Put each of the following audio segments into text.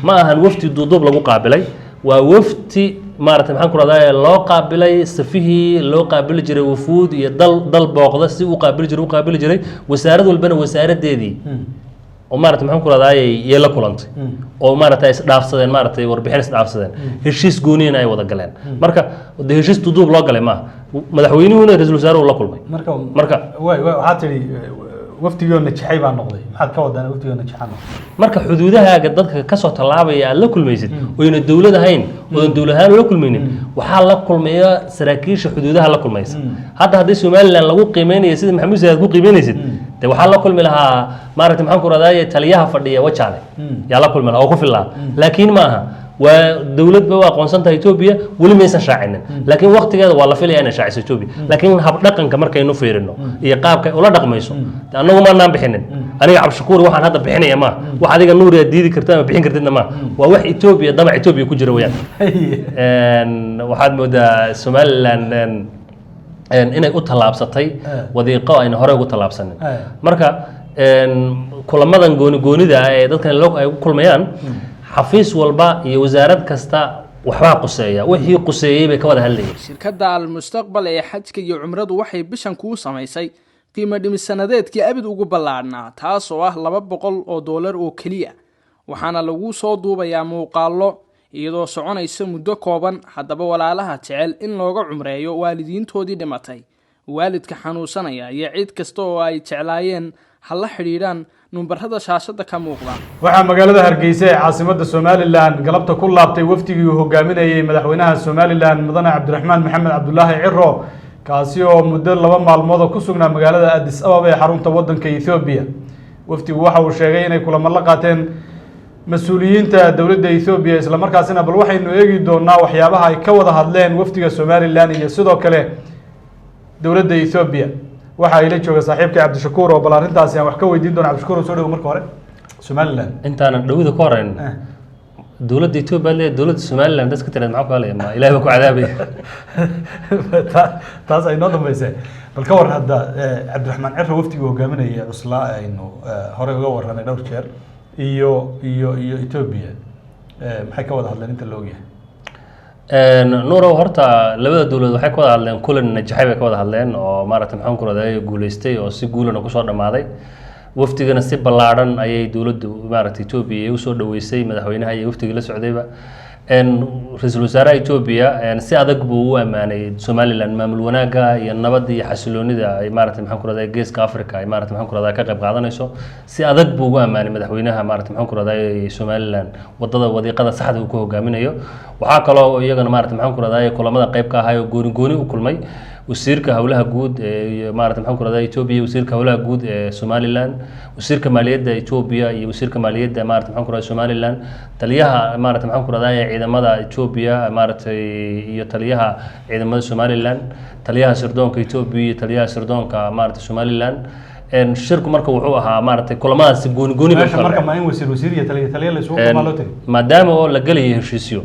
Ma ahan wafdi duuduub lagu qaabilay, waa wafdi maarata, maxaan ku rahdaa, loo qaabilay safihii loo qaabili jiray wufuud iyo dal booqda si uu qaabili jiray u qaabili jiray. Wasaarad walbana wasaaradeedii oo maarata, maxaan ku rahdaay, yay la kulantay oo maarata ay isdhaafsadeen, maaratay warbixin isdhaafsadeen, heshiis gooniyana ay wada galeen. Marka de heshiis duuduub loo galay maaha, madaxweynuhuna ra-iisul wasaaruhu la kulmay. Marka marka way waxaa tidhi wafdigoo najaxay baa noqday. Maxaad ka wadaan wafdigoo najaxaa noqday? Marka xuduudahaaga dadka kasoo tallaabaya aad la kulmaysid oyna dowlad ahayn, oodan dowlad ahaan ula kulmaynin, waxaa la kulmaya saraakiisha xuduudaha la kulmaysa. Hadda haddii Somaliland lagu qiimeynaya sida Maxamuud Siyaad ku qiimeynaysid, de waxaa la kulmi lahaa, maaragtay, maxaan ku rahdaye, taliyaha fadhiya Wajaale yaa la kulmi lahaa oo ku filaa. Laakiin maaha, waa dowlad bay u aqoonsan tahay Etoobiya, weli maysan shaacinin, laakiin waqtigeeda waa la filaya inay shaaciso Etoobiya. Laakiin habdhaqanka markaynu fiirino iyo qaabka ay ula dhaqmayso, de annagu maanaan bixinin. Aniga Cabdishakuur waxaan hadda bixinaya maaha wax adiga Nuuriya diidi karta ama bixin kartidna maaha, waa wax Etoobiya, damac Etoobiya ku jira weyaan. Waxaad moodaa Somaliland inay u tallaabsatay wadiiqo ayna horey ugu tallaabsanin. Marka kulamadan gooni goonida ah ee dadkan loo ay ku kulmayaan, xafiis walba iyo wasaarad kasta waxbaa quseeya, wixii quseeyey bay ka wada hadlayeen. Shirkadda Almustaqbal ee xajka iyo cumradu waxay bishan kuu samaysay qiimo dhimis sanadeedkii abid ugu ballaadhnaa, taas oo ah $200 oo keliya. Waxaana lagu soo duubayaa muuqaallo iyadoo soconaysa muddo kooban. Haddaba walaalaha jecel in looga cumreeyo waalidiintoodii dhimatay, waalidka xanuunsanaya iyo cid kasta oo ay jeclaayeen, ha la xidhiidhaan numbarada shaashadda ka muuqda. Waxaa magaalada Hargeysa ee caasimadda Somaliland galabta ku laabtay wafdigii uu hogaaminayey madaxweynaha Somaliland, mudane Cabdiraxmaan Maxamed Cabdulaahi Ciro, kaasi oo muddo 2 maalmood oo ku sugnaa magaalada Addis Ababa ee xarunta waddanka Ethoobiya. Wafdigu waxa uu sheegay inay kulamo la qaateen mas-uuliyiinta dowladda Ethoobiya. Islamarkaasina bal waxaynu eegi doonaa waxyaabaha ay ka wada hadleen wafdiga Somaliland iyo sidoo kale dowladda Ethoobiya. Waxa ay la jooga saaxiibkay Cabdishakuur oo bal arrintaasi aan wax ka weydiin doono. Cabdishakuur oo soo dhawo marka hore Somaliland. Intaanan dhawida ka horeyn, dowladda Etoobiya le dowladda Somaliland dadka tiraad maxaa ku hadlaya? Ma Ilahay baa ku cadaabaya? Taas ay noo dambeysay. Bal ka war hadda Cabdiraxmaan Ciro wafdiga hogaaminaya cuslaa aynu horey uga waranay dhowr jeer iyo Etoobiya, maxay ka wada hadleen inta la ogyahay? Nuurow, horta labada dowladood waxay ka wada hadleen kulan najaxay bay ka wada hadleen oo maaragtay, maxaan ku rahday, guuleystay oo si guulana kusoo dhammaaday. Wafdigana si ballaadhan ayay dowladdu, maaragtay, Etoobiya ay usoo dhaweysay madaxweynaha iyo wafdigii la socdayba. Ra-iisul wasaaraha Etoobiya si adag buu u ammaanay Somaliland maamul wanaagga iyo nabadda iyo xasiloonida ay, maaragtay, maxaan ku rahday, Geeska Africa ay, maaragtay, maxaan ku rahday, ka qayb qaadanayso. Si adag buu ugu ammaanay madaxweynaha, maaragtay, maxaan ku rahday, Somaliland wadada wadiiqada saxda uu ku hogaaminayo. Waxaa kaloo iyagana, maaragtay, maxaan ku rahday, kulamada qayb ka ahay oo gooni gooni u kulmay wasiirka howlaha guud ee, maaragtay, maxaan ku rahday, Etoobiya, wasiirka howlaha guud ee Somaliland, wasiirka maaliyadda Etoobiya iyo wasiirka maaliyadda, maaragtay, maxaan ku rahday, Somaliland, taliyaha, maaragtay, maxaan ku rahday, ciidamada Etoobiya, maaragtay, iyo taliyaha ciidamada Somaliland, taliyaha sirdoonka Etoobiya iyo taliyaha sirdoonka, maaragtay, Somaliland. Shirku marka wuxuu ahaa, maaragtay, kulamadaasi gooni gooni bay u meesha kala marka ma in wasiir iyo taliya taliya la isugu kulmaa loo tegay? Maadaama oo la gelayay heshiisyo,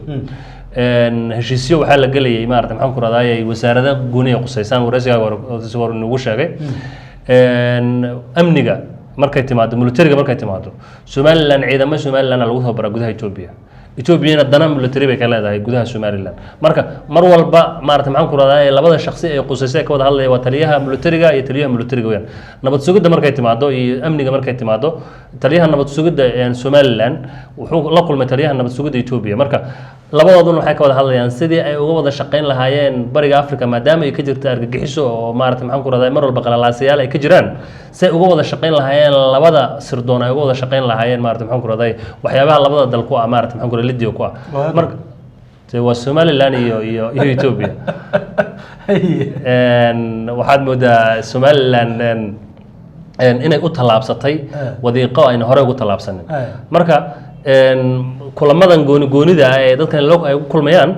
heshiisyo waxaa la gelayay, maarata, maxaan ku rahdaay, wasaarada gooni ay quseysaan. Wareysigaaga hore si hore nagu sheegay, amniga markay timaado, militariga markay timaado, Somaliland ciidamo Somaliland lagu tababaraa gudaha Etoobiya. Etoobiyana dana military bay ka leedahay gudaha Somaliland. Marka mar walba, maarata, maxaan ku rahdaa, labada shaksi ee qusaysa ee ka wada hadlaya waa taliyaha militariga iyo taliyaha militariga weyaan. Nabad sugidda markay timaado iyo amniga markay timaado, taliyaha nabad sugidda Somaliland wuxuu la kulmay taliyaha nabad sugidda Etoobiya. Marka labadooduna waxay ka wada hadlayaan sidii ay uga wada shaqayn lahaayeen Bariga Africa, maadaama ay ka jirto argagixiso oo, maarata, maxaan ku rahdaa, mar walba qalalaasayaal ay ka jiraan, si ay uga wada shaqayn lahaayeen labada sirdoon, ay uga wada shaqayn lahaayeen, maarata, maxaan ku rahdaa, waxyaabaha labada dal ku ah, maarata, maxaan ku rahdaa, lidiga ku ah. Marka de waa Somaliland iyo Etoobiya. Waxaad moodaa Somaliland inay u tallaabsatay wadiiqo ayna horey ugu tallaabsanin. Marka kulamadan gooni goonida ah ee dadkan loo ay ku kulmayaan,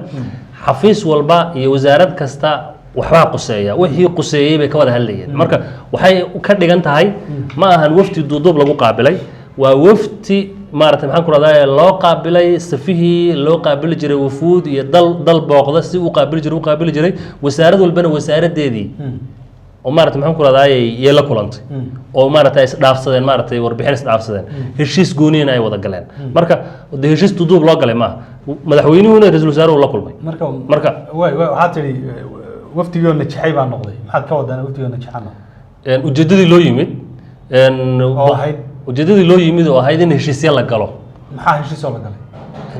xafiis walba iyo wasaarad kasta waxbaa quseeya, wixii quseeyey bay ka wada hadlayeen. Marka waxay ka dhigan tahay ma ahan wafdi duuduub lagu qaabilay, waa wafdi, maarata, maxaan ku rahdaa, loo qaabilay safihii loo qaabili jiray wufuud iyo dal booqda si uu qaabili jiray u qaabili jiray. Wasaarad walbana wasaaradeedii. Oo maarata, maxaan ku rahdaayey, yay la kulantay oo maarata ay isdhaafsadeen, maaragtay, warbixin isdhaafsadeen, heshiis gooniyana ay wada galeen. Marka dee heshiis duduub loo galay maaha, madaxweynuhuna ra-iisul wasaaruhu la kulmay. Marka Marka way way waxaa tidhi wafdigoo najaxay baa noqday. Maxaad ka wadaan wafdigoo najaxa noqday? Ujeeddadii loo yimid Oo ahayd? Ujeeddadii loo yimid oo ahayd in heshiisya la galo. Maxaa heshiisoo la galay?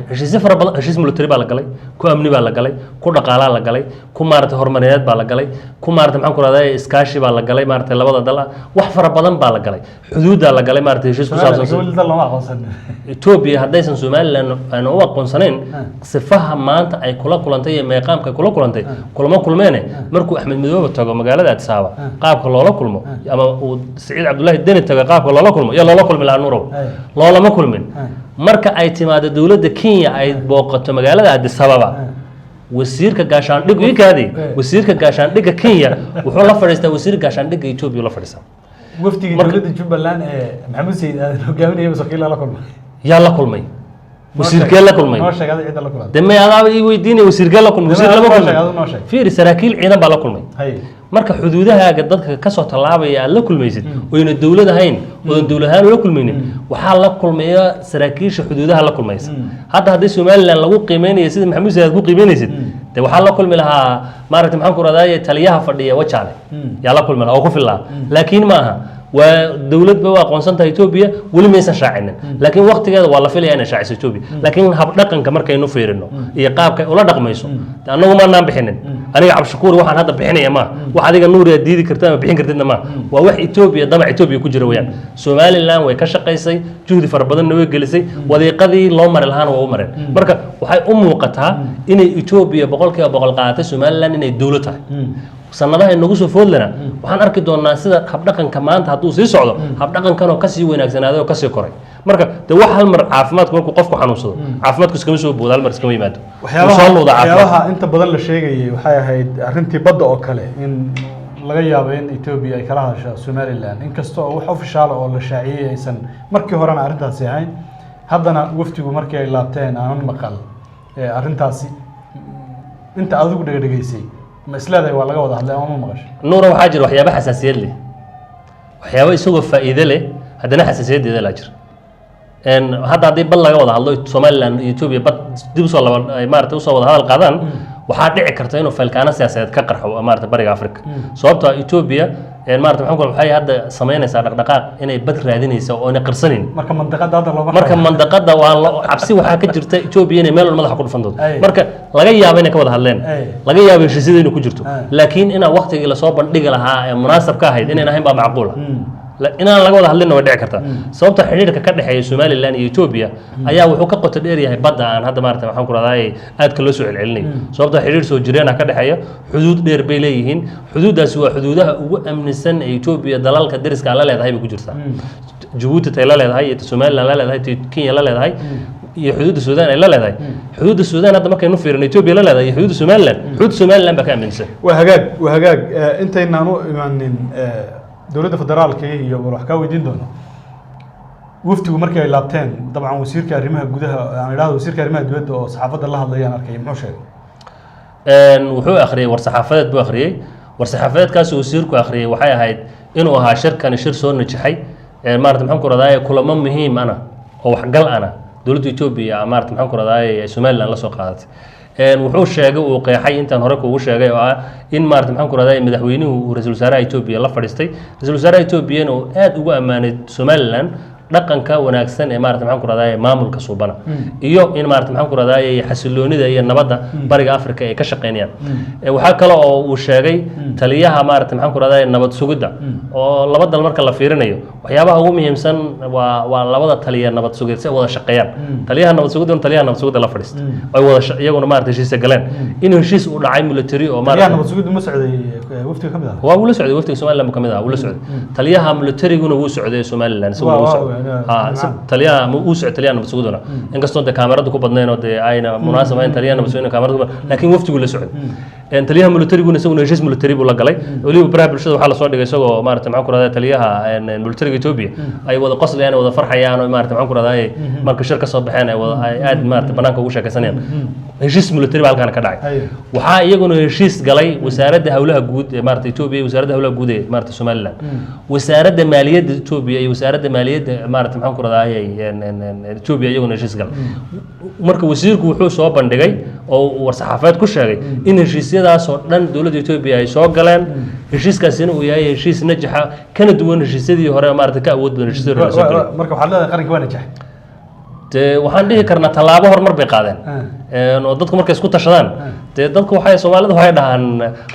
Heshiisyo fara badan. Heshiis military baa la galay, ku amni baa la galay, ku dhaqaalaa la galay, ku maarata horumarineed baa la galay, ku maarata, maxaan ku rahdaa, iskaashi baa la galay, maarata, labada dal ah. Wax fara badan baa la galay, xuduuddaa la galay, maarata, heshiis ku saabsan. Weli dal lama aqoonsan. Etoobiya haddaysan Somaliland aanu u aqoonsanayn, sifaha maanta ay kula kulantay iyo meeqaamka ay kula kulantay kulama kulmeene. Markuu Axmed Midoobe tago magaalada Addis Ababa, qaabka loola kulmo, ama uu Siciid Cabdullaahi Deni tago, qaabka loola kulmo yaa loola kulmi lahaa, Nuurow? Loolama kulmin. Marka ay timaado dowladda Kenya ay booqato magaalada Addis Ababa, wasiirka gaashaandhig ikaadi, wasiirka gaashaandhigga Kenya wuxuu la fadhiistaa wasiirka gaashaandhigga Etoobiya la fadhiistaa. Wafdigii dowladda Jubbaland ee Maxamuud Sayid Aadan hogaaminaya wakiila la kulmay. Yaa la kulmay? Wasiirkee la kulmay? Noo sheeg adiga cidda la kulantay. De may adaaba ii weydiinaya wasiirkee la kulmay. Wasiir lama Noo sheeg, kulmay. adigu noo sheeg. Fiiri, saraakiil ciidan baa la kulmay. Marka xuduudahaaga dadka kasoo tallaabaya aad la kulmaysid oyna dowlad ahayn, oodan dowlad ahaan ula kulmaynin, waxaa la kulmaya saraakiisha xuduudaha la kulmaysa. Hadda haddii Somaliland lagu qiimeynaya sida Maxamuud Sayid aad ku qiimeynaysid, de waxaa la kulmi lahaa, maaragtay, maxaan ku rahdaye, taliyaha fadhiya Wajaale yaa la kulmi lahaa oo ku fil lahaa. Laakiin maaha, waa dowlad bay u aqoonsan tahay Etoobiya, weli maysan shaacinin, laakiin waqtigeeda waa la filaya inay shaaciso Etoobiya. Laakiin habdhaqanka markaynu fiirino iyo qaabka ay ula dhaqmayso, de annagu maanaan bixinin. Aniga Cabdishakuur waxaan hadda bixinaya maaha wax adiga Nuuri aad diidi karta ama bixin kartidna maaha. Waa wax Etoobiya, damac Etoobiya ku jira weyaan. Somaliland way ka shaqaysay, juhdi fara badanna way gelisay, wadiiqadii loo mari lahaana waa u mareen. Marka waxay u muuqataa inay Etoobiya 100% qaadatay Somaliland inay dowlad tahay. Sanadaha inagu soo foodlana waxaan arki doonaa sida habdhaqanka maanta hadduu sii socdo, habdhaqankan oo kasii wanaagsanaaday oo kasii koray. Marka de wax hal mar caafimaadku, markuu qofku xanuunsado, caafimaadku iskama soo boodo, hal mar iskama yimaado. Wuu soo luuda caafimaadku. Waxyaabaha inta badan la sheegayay waxay ahayd arrintii badda oo kale, in laga yaabo in Etoobiya ay kala hadasho Somaliland, inkasta oo wax official oo la shaaciyey aysan markii horena arrintaasi ahayn. Haddana wafdigu markii ay laabteen aanan maqal arrintaasi. Inta adigu dhegdhegaysay, ma isleedahay waa laga wada hadlay ama ma maqashay? Nuura, waxaa jira waxyaaba xasaasiyad leh, waxyaaba isagoo faa'iide leh haddana xasaasiyadeeda laa jira. Hadda haddii bad laga wada hadlo, Somaliland iyo Etoobiya bad dib usoo laba ay maarata usoo wada hadal qaadaan, waxaa dhici karta inuu falkaano siyaasadeed ka qarxo maarata bariga Africa, sababtoo ah Etoobiya maarata, maxaan ku, waxay hadda samaynaysaa dhaqdhaqaaq inay bad raadinaysa oo ayna qarsanayn. Marka mandaqada hadda looma Marka mandaqada waa cabsi waxaa ka jirta Etoobiya inay meel walba madaxa ku dhufan doonto. Marka laga yaabo inay ka wada hadleen, laga yaabo heshiisyada inay ku jirto, laakiin inaa waqtigii lasoo bandhigi lahaa ee munaasab ka ahayd inayn ahayn baa macquul ah. Inaan laga wada hadlinna way dhici kartaa, sababta xidhiidhka ka dhexeeya Somaliland iyo Etoobiya ayaa wuxuu ka qoto dheer yahay badda aan hadda, maarata, waxaan ku rahdaay, aadka loo soo celcelinayo, sababta xidhiidh soo jireena ka dhexeeya, xuduud dheer bay leeyihiin. Xuduuddaasi waa xuduudaha ugu amnisan ee Etoobiya dalalka deriska la leedahay bay ku jirtaa. Jabuuti tay la leedahay iyo ta Somaliland la leedahay, ta Kenya la leedahay iyo xuduudda Suudaan ay la leedahay. Xuduudda Suudaan hadda markaynu fiirino Etoobiya la leedahay iyo xuduudda Somaliland, xuduudda Somaliland baa ka aaminsan. Waa hagaag, waa hagaag. Intaynaan u imaanin dowladda federaalka iyo war wax kaa weydiin doono, wafdigu markii ay laabteen, dabcan wasiirka arrimaha gudaha, aan idhahdo wasiirka arrimaha dibadda, oo saxaafadda la hadlayaan arkay, muxuu sheegay? Wuxuu akhriyey war-saxaafadeed buu akhriyey. War-saxaafadeedkaas wasiirku akhriyey waxay ahayd inuu ahaa shirkani shir soo najaxay, maarata, maxaan ku rahdaye, kulamo muhiim ana oo waxgal ana dowladda Etoobiya, maarata, maxaan ku rahdaye, ay Somaliland la soo qaadatay. Wuxuu sheegay, uu qeexay intaan hore kuugu sheegay oo ah in, maarata, maxaan ku rahdaye, madaxweynuhu uu ra-iisul wasaaraha Etoobiya la fadhiistay, ra-iisul wasaaraha Etoobiyana uu aad ugu ammaanay Somaliland dhaqanka wanaagsan ee, maarata, maxaan ku rahdaye, maamulka suubana iyo in, maarata, maxaan ku rahdaye, xasiloonida iyo nabadda bariga Africa ay ka shaqeynayaan. Waxaa kale oo uu sheegay taliyaha, maarata, maxaan ku rahdaye, nabad sugidda, oo laba dal marka la fiirinayo waxyaabaha ugu muhiimsan waa labada taliya nabad sugid si ay wada shaqeeyaan. Taliyaha nabad sugidda, taliyaha nabad sugidda la fadhiista, ay wada iyaguna, maarata, heshiisa galeen, in heshiis uu dhacay military oo Taliyaha maarata nabad sugiddu ma socday wafdiga ka mid ah? Waa wuu la socday, wafdiga Somaliland buu ka mid ahaa, wuu la socday. Taliyaha militariguna wuu socday Somaliland, isaguna wuu socday. Taliyaha wuu socday, taliyaha nabad sugiduna, inkastoo dee kaameradu ku badnayn oo dee ayna munaasab ahayn taliyaha nabad sugiduna kaameradu ku badnayn, laakiin wafdigu la socday. Taliyaha militariguna isaguna heshiis military buu la galay. Weliba baraha bulshada waxaa lasoo dhigay isagoo, maarata, maxaan ku rahdaa, taliyaha militariga Ethiopia ay wada qoslayaan, wada farxayaan oo, maarata, maxaan ku rahdaa, marka shir ka soo baxeen ay wada ay aad, maarata, banaanka ugu sheekaysanayaan. Heshiis military baa halkaana ka dhacay. Waxaa iyaguna heshiis galay wasaaradda howlaha guud ee, maarata, Ethiopia iyo wasaaradda howlaha guud ee, maarata, Somaliland, wasaaradda maaliyadda Ethiopia iyo wasaaradda maaliyadda, maarata, maxaan ku rahdaa, Ethiopia iyaguna heshiis galay. Marka wasiirku wuxuu soo bandhigay oo uu war-saxaafeed ku sheegay in heshiisyadaas oo dhan dowladda Ethiopia ay soo galeen, heshiiskaasina uu yahay heshiis najaxa, kana duwan heshiisyadii hore, maarata, ka awood badan heshiisyadii hore la soo galay. Marka waxaad leedahay qaranki waa najax. Dee waxaan dhihi karnaa tallaabo horumar bay qaadeen. Oo dadku markay isku tashadaan, dee dadku waxay, Soomaalidu waxay dhahaan,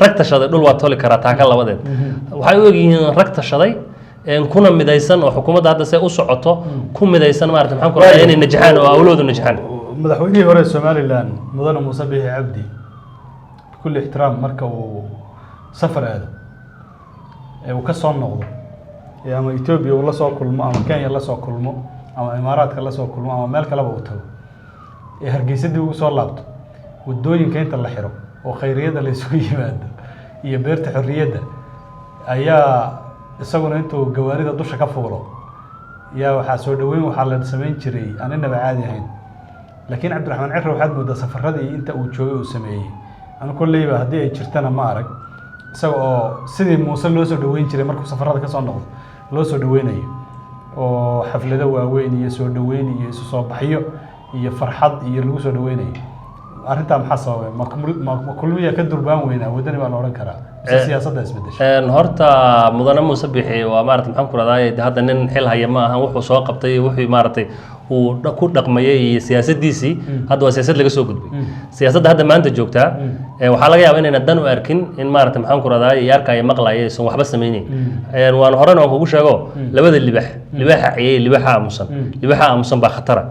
rag tashaday dhul waa toli karaa taaka labadeed. Waxay u egyihiin rag tashaday, kuna midaysan oo xukuumadda hadda se u socoto ku midaysan, maarata, maxaan ku radaa, inay najaxaan oo awloodu najaxaan. Madaxweynihii hore ee Somaliland, mudane Muuse Biixi Cabdi, bikulli ixtiraam, marka uu safar aado ee uu ka soo noqdo ee ama Ethiopia uu la soo kulmo ama Kenya la soo kulmo ama Imaaraadka la soo kulmo ama meel kaleba uu tago ee Hargeysadii ugu soo laabto, wadooyinka inta la xiro oo khayriyada la isugu yimaado iyo beerta xorriyadda ayaa isaguna intuu gawaarida dusha ka fuulo yaa waxaa soo dhaweyn waxaa la samayn jiray aan inaba caadi ahayn. Laakiin Cabdiraxmaan Ciro waxaad moodaa safaradii inta uu joogay uu sameeyey, anu kolleyba haddii ay jirtana ma arag isaga oo sidii Muuse loo soo dhaweyn jiray markuu safarada kasoo noqdo loo soo dhaweynayo oo xaflado waaweyn iyo soo dhaweyn iyo isu soo baxyo iyo farxad iyo lagu soo dhaweynayo. Arrintaa maxaa sababay? Ma Kulmiya ka durbaan weynaa Wadani baa la odhan karaa mise siyaasadda isbedeshay? Horta mudane Muuse Bixi waa, maarata, maxaan ku rahdaa, de hadda nin xil haya ma ahan. Wuxuu soo qabtay, wuxuu, maaragtay, uu ku dhaqmayay iyo siyaasadiisii hadda waa siyaasad laga soo gudbay. Siyaasadda hadda maanta joogtaa waxaa laga yaabaa inayna dan u arkin in, maarata, maxaan ku rahdaa, iyo arkaya maqlaya aysan waxba samayneyn. Waan horena waan kugu sheego, labada libax, libaaxa ciyay, libaaxa aamusan, libaaxa aamusan baa khatara.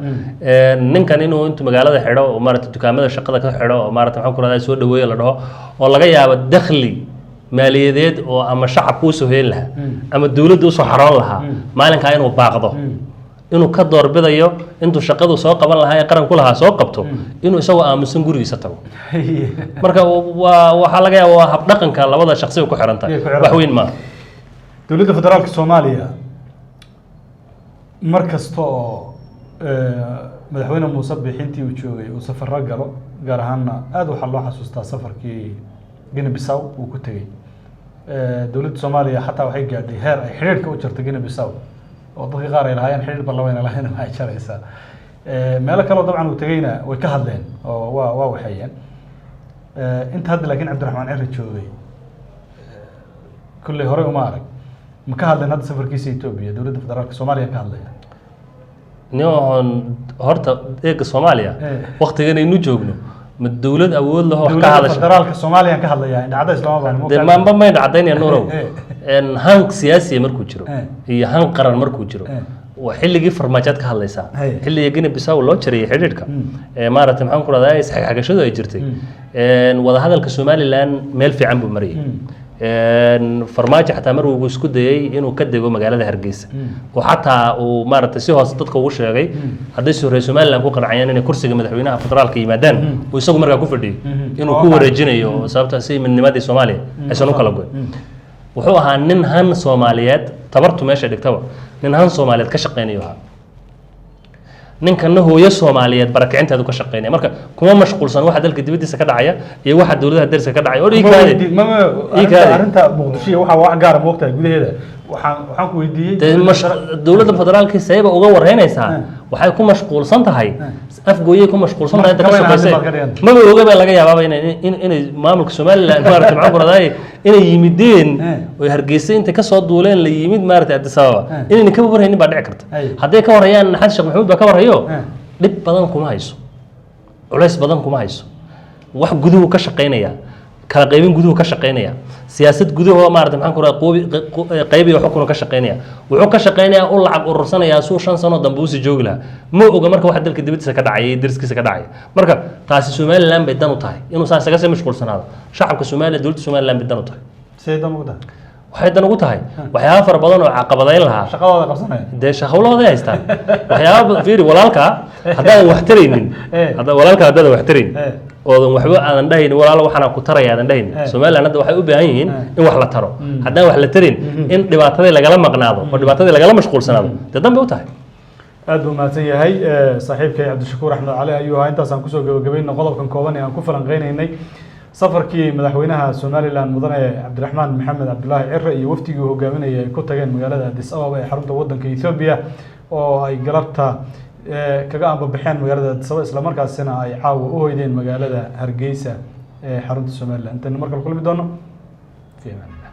Ninkan inuu intuu magaalada xidho oo, maarata, dukaamada shaqada ka xidho oo, maarata, maxaan ku rahdaa, soo dhaweeyo la dhaho oo laga yaabo dakhli maaliyadeed oo ama shacabku usoo heli lahaa ama dowladda usoo xaroon lahaa maalinkaa inuu baaqdo, inuu ka doorbidayo intuu shaqadu soo qaban lahaa ee qaran ku lahaa soo qabto, inuu isagoo aamusan gurigiisa tago. Marka waa waxaa laga yaaba waa habdhaqanka labada shaqsi ku xiran tahay. Iyay ku xiran. Wax weyn maaha. Dowladda federaalka Soomaaliya mar kasta oo madaxweyne Muuse Bixintii uu joogay uu safarro galo, gaar ahaanna aada waxaa loo xasuustaa safarkii Guinea Bissau uu ku tegey, dowladda Soomaaliya xataa waxay gaadhay heer ay xidhiidhka u jarto Guinea Bissau oo dadka qaar ay lahaayeen xidhiidh ba labayna lahayn waxay jaraysaa. Meelo kaleo dabcan uu tegeyna way ka hadleen oo waa waxeeyeen. Inta hadda laakiin Cabdiraxmaan Ciri joogay kulley horey uma arag. Ma ka hadleen hadda safarkiisa Ethiopia dowladda federaalka Soomaaliya ka hadlaya? Nin horta eega Soomaaliya waktigan aynu joogno ma dowlad awood laho wax ka Dowladda hadasha? federaalka Soomaaliya ka hadlaya, indhacada islama baan. Dee maanba mayna caddaynaya, Nuurow. Han siyaasiya markuu jiro iyo han qaran markuu jiro, waa xilligii Farmaajaad ka hadlaysaa. Xilligii Guinea Bissau loo jarayay xidhiidhka ee, maaragtay, maxaan ku rahdaa, isxagxagashadu ay jirtay, wadahadalka Somaliland meel fiican buu marayay. Farmaajo xataa mar uu isku dayay inuu ka dego magaalada Hargeysa oo xataa uu, maaragtay, si hoose dadka ugu sheegay hadday reer Somaliland ku qancayaan inay kursiga madaxweynaha federaalka yimaadaan uu isagu markaa ku fadhiyo inuu ku wareejinayo, sababta si midnimadii Soomaaliya aysan u kala goyn. Wuxuu ahaa nin han Soomaaliyeed, tabartu meesha dhigtaba nin han Soomaaliyeed ka shaqeynayo ahaa. Ninkanna hooyo Soomaaliyeed barakicinteedu ka shaqeynaya. Marka kuma mashquulsan waxa dalka dibadiisa ka dhacaya iyo waxa dowladaha deriska ka dhacaya oo Ma ii arrinta kaadi. Arrinta Muqdisho iyo waxa waa wax gaara moogtahay gudaheeda. Waxaan ku weydiiyey Dee dowladda federaalka sayba uga warreynaysaa? Waxay ku mashquulsan tahay Afgooyay ku mashquulsan tahay inta ka Marka sokaysay. baad ka dhiganta. Maba oga baa laga yaabaaba inay maamulka Somaliland, maaragtay, maxaan ku rahdaye, inay yimideen oy Hargeysa intay kasoo duuleen la yimid, maaragtay, Addis Ababa inayna kaba warhaynin baa dhici karta. Hadday ka warhayaan, Xasan Sheekh Maxamuud baa ka warhayo. Dhib badan kuma hayso, culays badan kuma hayso. Wax guduhu ka shaqaynaya, kala qaybin guduhu ka shaqaynaya, siyaasad guduhu, maarata, maxaan ku rahaa, qayb iyo xukun ka shaqaynaya. Wuxuu ka shaqaynayaa u lacag urursanayaa suu 5 sano dambe usii joogi lahaa. Ma oga marka waxa dalka dibadiisa ka dhacaya iyo deriskiisa ka dhacaya. Marka taasi Somaliland bay dan u tahay inuu saa isaga sii mashquulsanaado. Shacabka Soomaaliya, dowladda Somaliland bay dan u tahay. Sidee dan ugu tahay? Waxay dan ugu tahay waxyaaba fara badan oo caqabadayn lahaa. Shaqadooda qabsanaya. Dee hawlahooday haystaan. Waxyaaba fiiri, walaalkaa haddaadan wax taraynin, hadda walaalkaa haddaadan wax taraynin. Oodan waxba aadan dhahaynin, walaalo, waxaanaan ku taraya aadan dhahaynin. Somaliland hadda waxay u baahan yihiin in wax la taro. Haddaan wax la tarin, in dhibaatadii lagala maqnaado oo dhibaatadii lagala mashquulsanaado, dee dan bay u tahay. Aad buu mahadsan yahay saaxiibkay Cabdishakuur Axmed Cali ayuu ahaa. Intaasaan kusoo gabagabayno qodobkan kooban ee aan ku falanqeynaynay safarkii madaxweynaha Somaliland, mudane Cabdiraxmaan Maxamed Cabdulaahi Cire, iyo wafdigii uu hogaaminayay ay ku tageen magaalada Addis Ababa ee xarunta waddanka Ethiopia, oo ay galabta kaga ambabaxeen magaalada Addis Ababa, islamarkaasina ay caawa u hoydeen magaalada Hargeysa ee xarunta Somaliland. Intaynu mar kale kulmi doono, fi amaan illah.